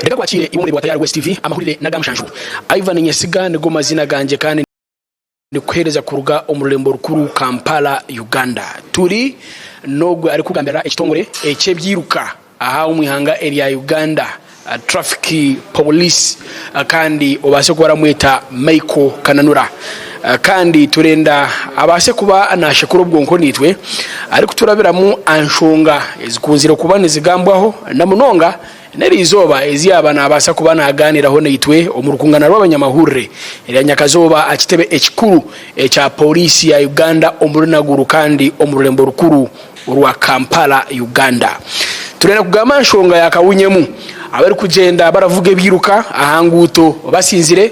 Reka kwakire iwe omureebi wa Tayari West TV, amahurire n'aga mushanju. Ivan Nyesiga nigo maziina gangye kandi ndikuheereza kuruga omu rurembo rukuru Kampala, Uganda. Turi n'ogwe arikugambirira ekitongore eky'ebyiruka aha omu ihanga erya Uganda, Traffic Police kandi obaase kuba oramweta Michael Kananura. Kandi turenda abaase kuba nashekura obwonko naitwe arikuturabiramu aha nshonga ezikunzire kuba nizigambwaho na munonga n'eriizooba ezi yaaba naabaasa kuba naagaaniiraho naitwe omu rukungana rw'abanyamahurire erya nyakazooba aha kitebe ekikuru ekya Pooriisi ya Uganda omuri Naguru kandi omu rurembo rukuru orwa Kampala, Uganda. Turenda kugamba aha nshonga ya kawunyemu abarikugyenda baravuga ebyiruka aha nguuto basinzire.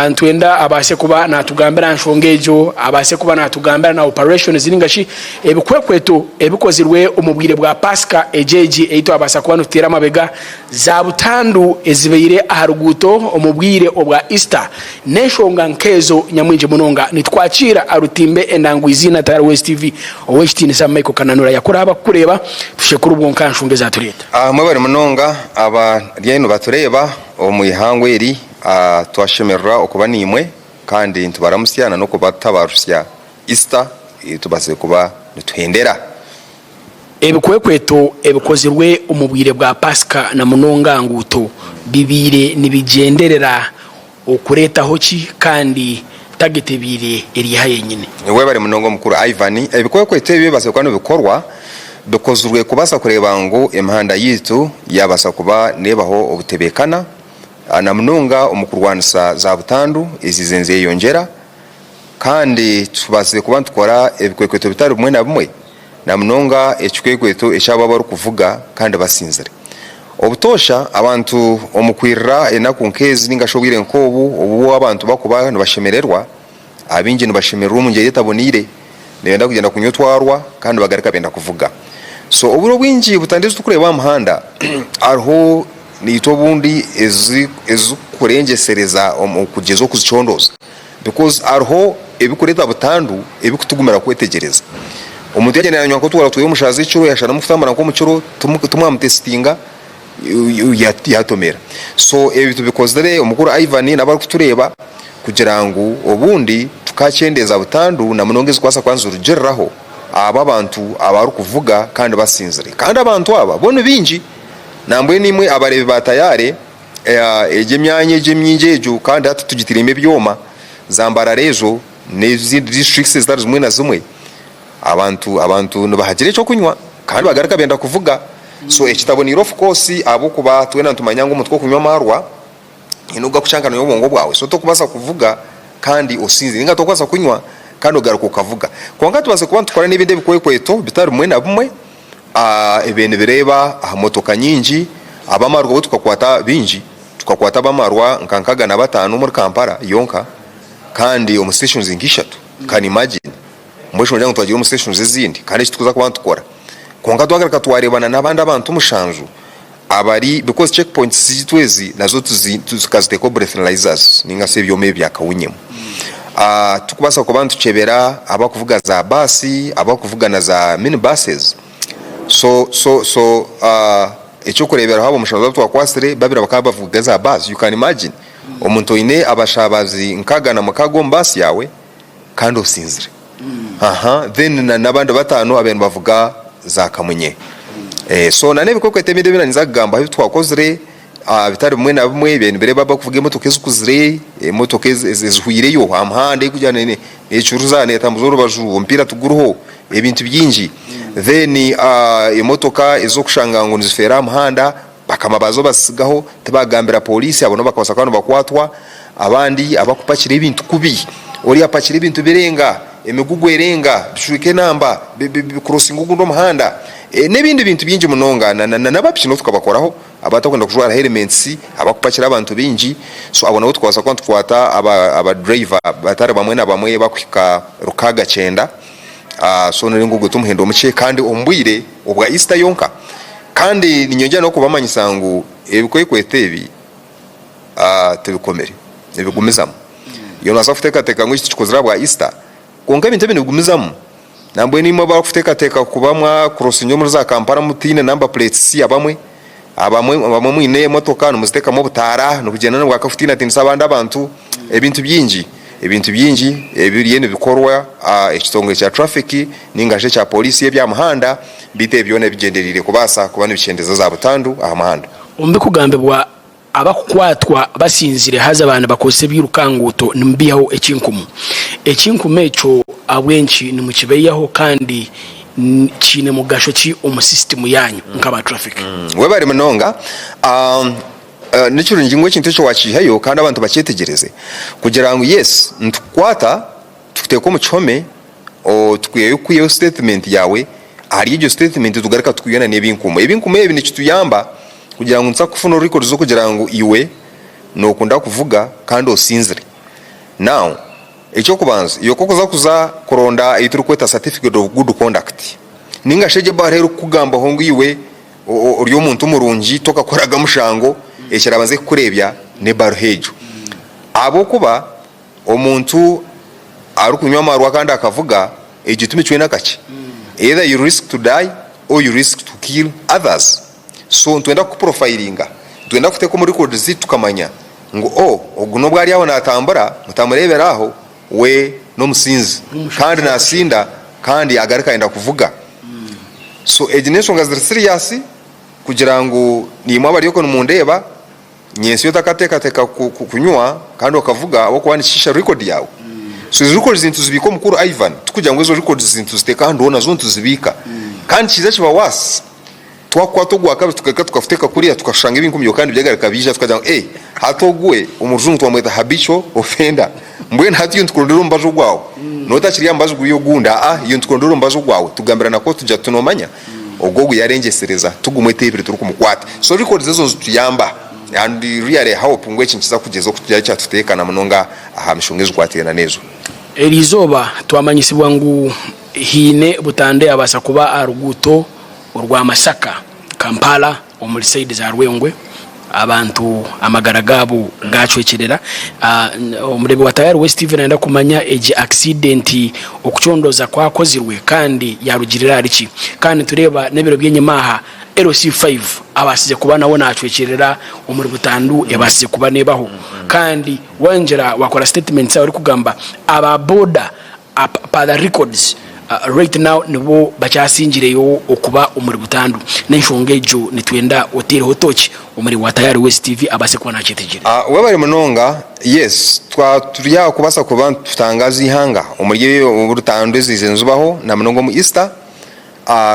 Nitwenda abaase kuba naatugambira aha nshonga egyo, abaase kuba naatugambira na operations ninga shi ebikwekweto ebikozirwe omu bwire bwa Paasika egyo egi ei twabaasa kuba nituteera amabega, za butandu ezibaire aha ruguuto omu bwire obwa Easter n'enshonga nk'ezo nyamwingi munonga. Nitwakiira aha rutimbe endangu eiziina Tayari West TV Ow'ekitiinisa Michael Kananura yakura abakukureeba tushekure obwonko aha nshonga ezatureeta. Mwebare munonga abari enu batureeba omu ihangwe eri. Twashemererwa okuba naimwe kandi nitubaramutsya na n'okubatabarutsya Easter ei tubaasize kuba nituhendera. Ebikwekweto ebikozirwe omu bwire bwa Paasika na munonga aha nguuto bibaire nibigyenderera okureetaho ki kandi tageti ebaire eri eha yenyine? Webare munonga omukuru Ivan. Ebikwekweto ebi ebibaasize kuba nibikorwa bikozirwe kubaasa kureeba ngu emihanda yaitu yabaasa kuba nebaho obutebeekana na munonga omu kurwanisa za butandu eziize nizeyongyera kandi tubaasize kuba nitukora ebikwekweto bitari bimwe na bimwe na munonga ekikwekweto eky'abo abarikuvuga kandi basinzire. Obutoosha abantu omu kwirira enaku nk'ezi ninga shi obwire nk'obu obu abantu barikuba nibashemererwa, abaingi nibashemererwa omu ngyeri etaboneire, nibenda kugyenda kunywa otwarwa kandi bagaruka benda kuvuga. So obwire obwingi butandu ezi turikureeba aha muhanda hariho naitwe obundi ezirikurengyesereza omu kugyezaho kuzicondooza because hariho ebirikureeta butandu ebirikutugumira kwetegyereza. Omuntu yagyenda yanywa nk'otwara tweye omu shaaha z'ekiro yasharamu kutambura nk'omu kiro timwamutesitinga yatomera. So ebi tubikozire omukuru Ivan n'abarikutureeba kugira ngu obundi tukakyendeeza butandu na munonga ezikubaasa kuba nizirugiriraho abo abantu abarikuvuga kandi basinzire. Kandi abantu aba bo ni baingi. Nambwenu imwe abareebi ba Tayare, egyo emyanya egyo emingi egyo kandi hati tugiteiremu ebyoma, za Mbarara ezo n'ezindi disiturikiti ezitari zimwe na zimwe, abantu abantu nibahagira eky'okunywa kandi bagaruka benda kuvuga. So ekitaboneire of course ahabw'okuba twena nitumanya ngu omuntu ku orikunywa amaarwa, haine obu gakucankanura obwongo bwawe, so torikubaasa kuvuga kandi osinzire ninga torikubaasa kunywa kandi ogaruka okavuga. Kwonka tubaasa kuba nitukora n'ebindi ebikwekweto bitari bimwe na bimwe. Ebi nibireeba aha motoka nyingi, ab'amarwa bo tukakwata baingi, tukakwata ab'amarwa nka nkaga na bataano omuri Kampala yonka kandi omu stations nka ishatu, can imagine mbwenu shi nogira ngu twagiire omu stations ezindi kandi eki tikuza kuba nitukora. Kwonka twagaruka twareebana n'abandi abantu mushanju abari because check points zaitu ezi nazo tukaziteekaho breathalyzers ninga shi ebyoma ebi bya kawunyemu. Tikubaasa kuba nitukyebera abarikuvuga za baasi, abarikuvuga na za mini buses. So so so eky'okureeberaho abo mushanju abu twakwatsire babiri bakaba nibavuga za baasi, you can imagine omuntu oine abashabazi nkaaga na mukaaga omu baasi yaawe kandi osinzire. Aha then n'abandi bataano abaire nibavuga za kamunye. So n'ebikwekweto ebindi ebi naanyija kugambaho ebi twakozire. Bitari bimwe na bimwe ebibaire nibireeba abarikuvuga emotoka ezikuzire, emotoka ezihwireyo aha muhanda erikugira neecuruza neetambuza orubaju omupiira tiguriho ebintu bingi. Then emotoka ez'okushanga ngu nizifeera aha muhanda bakama baazo bazitsigaho tibagambira pooriisi abo nabo bakabaasa kuba nibakwatwa. Abandi abarikupakira ebintu kubi, oriya apakire ebintu birenga, emigugu erenga, bicweka enamba, bikurosinga ogundi omuhanda n'ebindi bintu bingi munonga. N'aba piki nabo tukabakoraho. Abatakwenda kujwara helmets, abakupakira abantu baingi, so abo nabo tukabaasa kuba nitukwata aba driver batari bamwe na bamwe bakuhika 690, so noreeba ogwo t'omuhendo mukye kandi omu bwire obwa Easter yonka. Kandi niinyongyera n'okubamanyisa ngu ebikwekweto ebi tibikomire, nibigumizamu. Iwe nobaasa kuteekateeka ngu eki tukikozire ahabwa Easter, kwonka ebintu ebi nibigumizamu. Nambwenu imwe abarikuteekateeka kuba mwa crossinga omuri za Kampala mutaine number plates abamwe. Abamwe abamwe mwine emotoka nimuziteekamu obutaara nibugyenda nibwaka kutiinatiinisa abandi abantu. Ebintu bingi ebintu bingi ebiriyo nibikorwa ekitongore kya traffic ninga shi ekya pooriisi y'ebya muhanda beitu ebyo byona bigyendereire kubaasa kuba nibikyendeeza za butandu aha muhanda. Omu bikugambibwa Abakukwatwa basinzire haza ba nibakozesa ebiirukanguuto nimubiihaho ekinkumu. Ekinkumu ekyo ahabw'enki nimukibaihaho kandi kiine mugasho ki omu sisitimu yaanyu nk'aba traffic? Webare munonga. Nikirungi ngu ekintu ekyo wakiihayo kandi abantu bakyetegyereze kugira ngu yes nitukukwata tukuteeka omu kihome tukwihayo kwihayo sitatimenti yaawe, ahari egyo sitatimenti tugaruka tukwiha na n'ebinkumu. Ebinkumu ebi nikituyamba kugira ngu nituza kufuna records z'okugira ngu iwe nokunda kuvuga kandi osinzire. Now eky'okubanza iwe ku orikuza kuza kuronda ei turikweta certificate of good conduct ninga shi egyo ebaruha erikukugambaho ngu iwe ori omuntu murungi tokakoraga mushango, ekirabanza kukureebya n'ebaruha egyo. Ahabw'okuba Omuntu arikunywa amarwa kandi akavuga, egyo ti micwe n'akakye. Either you risk to die or you risk to kill others. So nitwenda kukuprofilinga, nitwenda kukuteeka omu records zaitu tukamanya ngu oh ogu n'obu ari aho natambura mutamureebera aho, we n'omusinzi kandi nasinda kandi agaruka ayenda kuvuga. So egi n'enshonga ziri serious kugira ngu naimwe abari okwo nimundeeba, Nyentsya otakateekateeka kunywa kandi okavuga ahabw'okuba nikishiisha record yaawe. So ezo records nituzibiika omukuru Ivan, tikugira ngu ezo records nituziteeka ahandi hoona, zo nituzibiika. Kandi kiija kiba worse, twakukwata ogwa kabiri tugaruka tukakuteeka kuriya tukashanga ebinkumu byawe kandi byagaruka biija tukagira ngu eh hati ogu we omu rujungu twamweta habitual offender. Mbwenu hati iwe nitukurondera omubazi ogwawe. Nootakiri aha mubazi guriya ogundi, aa iwe nitukurondera omubazi ogwawe. Tugambirana ko tugira tuti noomanya Ogwo ogu yarengyesereza tugumwe teebire turikumukwata. So records ezo nizituyamba and really I hope ngu eki nikiza kugyeza okugira kyatuteekana munonga aha mishonga ezikwatiraine n'ezo. Eri izooba twamanyisibwa ngu haine butandu eyabaasa kuba aha ruguuto orwa Masaka, Kampala omuri sayidi za Rwengwe abantu amagara gaabo gacwekyerera. Omureebi wa Tayari we Steven nayenda kumanya egi accident okucondooza kwakozirwe kandi yarugirira ahari ki. Kandi nitureeba n'ebiro by'enyima aha LC5 abaasize kuba nawe nacwekyerera omuri butandu ebaasize kuba nebaho. Kandi wangira wakora statements orikugamba aba boda Per the records, right now nibo bakyasingireyo okuba omuri butandu. N'enshonga egyo nitwenda oteereho toki omuri wa Tayari West TV abaase kuba nakyetegyereza. Webare munonga, yes twaba turi aha kubaasa kuba nitutangaza eihanga omuri butandu eziizire nizibaho namunonga omu Easter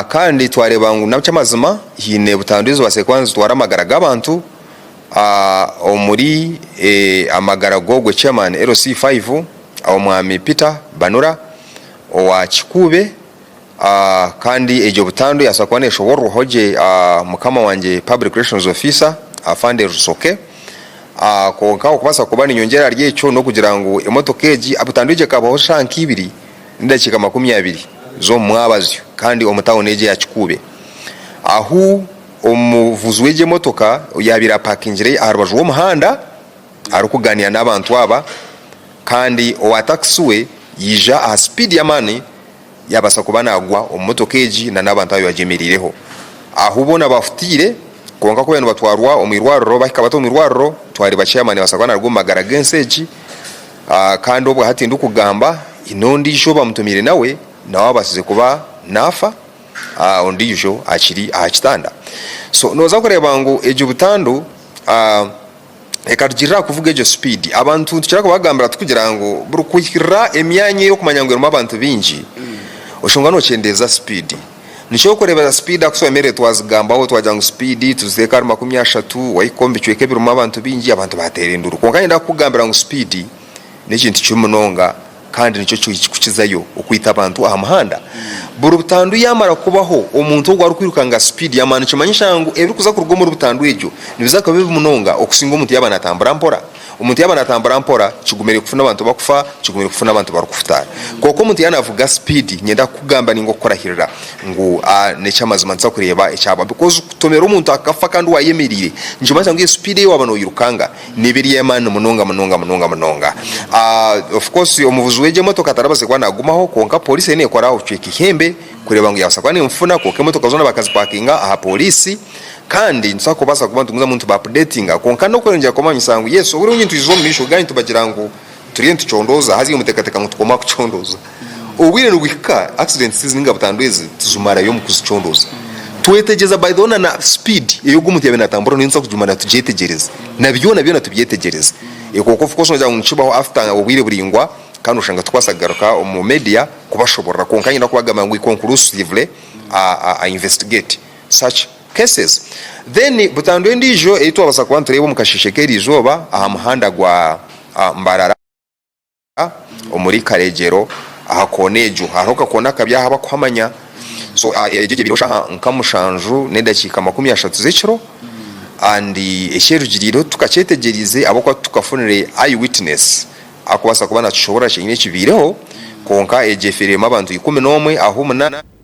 kandi twareeba ngu n'ekyamazima haine butandu ezibaasire kuba nizitwara amagara g'abantu omuri amagara g'ogwo chairman LC5 Omwami Peter Banura owa Kikuube kandi egyo butandu yabaasa kuba neshoborwaho gye mukama wangye Public Relations Officer Afande Rusoke. Kwonka okubaasa kuba ninyongyera ahari ekyo n'okugira ngu emotoka egi, butandu egi ekabaho shaaha nka ibiri n'edakiika 20 z'omu mwabazyo kandi omu tawuni egi eya Kikuube ahu omuvuzi w'egi emotoka yaabaire apakingire aha rubaju rw'omuhanda arikuganira n'abantu aba kandi owa takisi we yaija aha sipiidi y'amaani yaabaasa kuba naagwa omu motoka egi nana abantu abu bagyemereireho. Ahu boona baahutiire kwonka ku baabaire nibatwarwa omu irwariro bahika bati omu irwariro twareeba chairman yaabaasa kuba naaruga omu magara g'ensi egi kandi obwo hati ndikugamba haine ondiijo ou bamutumiire nawe, nawe abaasize kuba naafa ondiijo akiri aha kitanda. So nooza kureeba ngu egyo butandu. Ekarugirira aha kuvuga egyo sipiidi. Abantu nitukira kubagambira turikugira ngu buri kuhikirira emyanya ei orikumanya ngu erimu abantu baingi, oshanga nookyendeeza sipiidi. Nikyo orikureebera sipiidi ahakuba twemereire twazigambaho twagira ngu sipiidi tuziteeke ahari 30, wahika omu bicweka ebirimu abantu baingi abantu baateera enduuru. Kwonka niinyenda kukugambira ngu sipiidi n'ekintu kibi munonga kandi nikyo kirikukizayo okwita abantu aha muhanda. Buri butandu yaamara kubaho, omuntu ogwo arikwirukanga sipiidi y'amaani nikimanyisa ngu ebirikuza kuruga omuri butandu egyo nibiza kuba bibi munonga okusinga omuntu yaaba naatambura mpora. Omuntu yaaba naatambura mpora, kigumire kufuna abantu bakufa, kigumire kufuna abantu barikufutaara. Kwonka omuntu yaaba naavuga sipiidi, niinyenda kukugamba nainga okukurahirira ngu n'eky'amazima nituza kureeba ekyaba. Because kutomera omuntu akafa kandi waayemereire, nikimanyisa ngu eyo sipiidi ei waaba noirukanga, Neeba eri ey'amaani munonga munonga munonga munonga. Of course omuvuzi w'egyo emotoka tarabaasize kuba naagumaho kwonka pooriisi eriyo neekora obucweka ihembe kureeba ngu yaabaasa kuba neemufuna kwonka emotoka zoona bakazipakinga aha pooriisi. Kandi nitubaasa kubaasa kuba nitugumizamu nituba updatinga kwonka n'okweyongyera kubamanyisa ngu yes obwire obwingi nitwiza omu maisho ganyu tubagira ngu turiyo nitucondooza haza imwe muteekateeka ngu tukoma kucondooza. Obwire nibuhika accidents ezi ninga butandu ezi tuzimarayo omu kuzicondooza. Twetegyereza by the way na na speed ei ogwo omuntu yaabaire naatambura niyo nituza kugimanya tugyetegyereze. Na byona byona tubyetegyereze. Kwonka of course noogira ngu nikibaho after obwire buraingwa kandi oshanga tukubaasa kugaruka omu media kubashoborora kwonka nyine kubagambira ngu we conclusively investigate such cases. Then butandu endiijo ei twabaasa kuba nitureeba omu kasheeshe k'eriizooba aha muhanda gwa Mbarara omuri Karegyero aha koona egyo hariho kakoona akabi aha abakuhamanya so egyo ebaire shaaha nka mushanju n'edakiika 30 z'ekiro and ekyerugiriireho tukakyetegyerize ahabw'okuba tukafunire eye witness akubaasa kuba natushoborora kyenyini ekibaireho kwonka egyo efiiriremu abantu 11 ahu.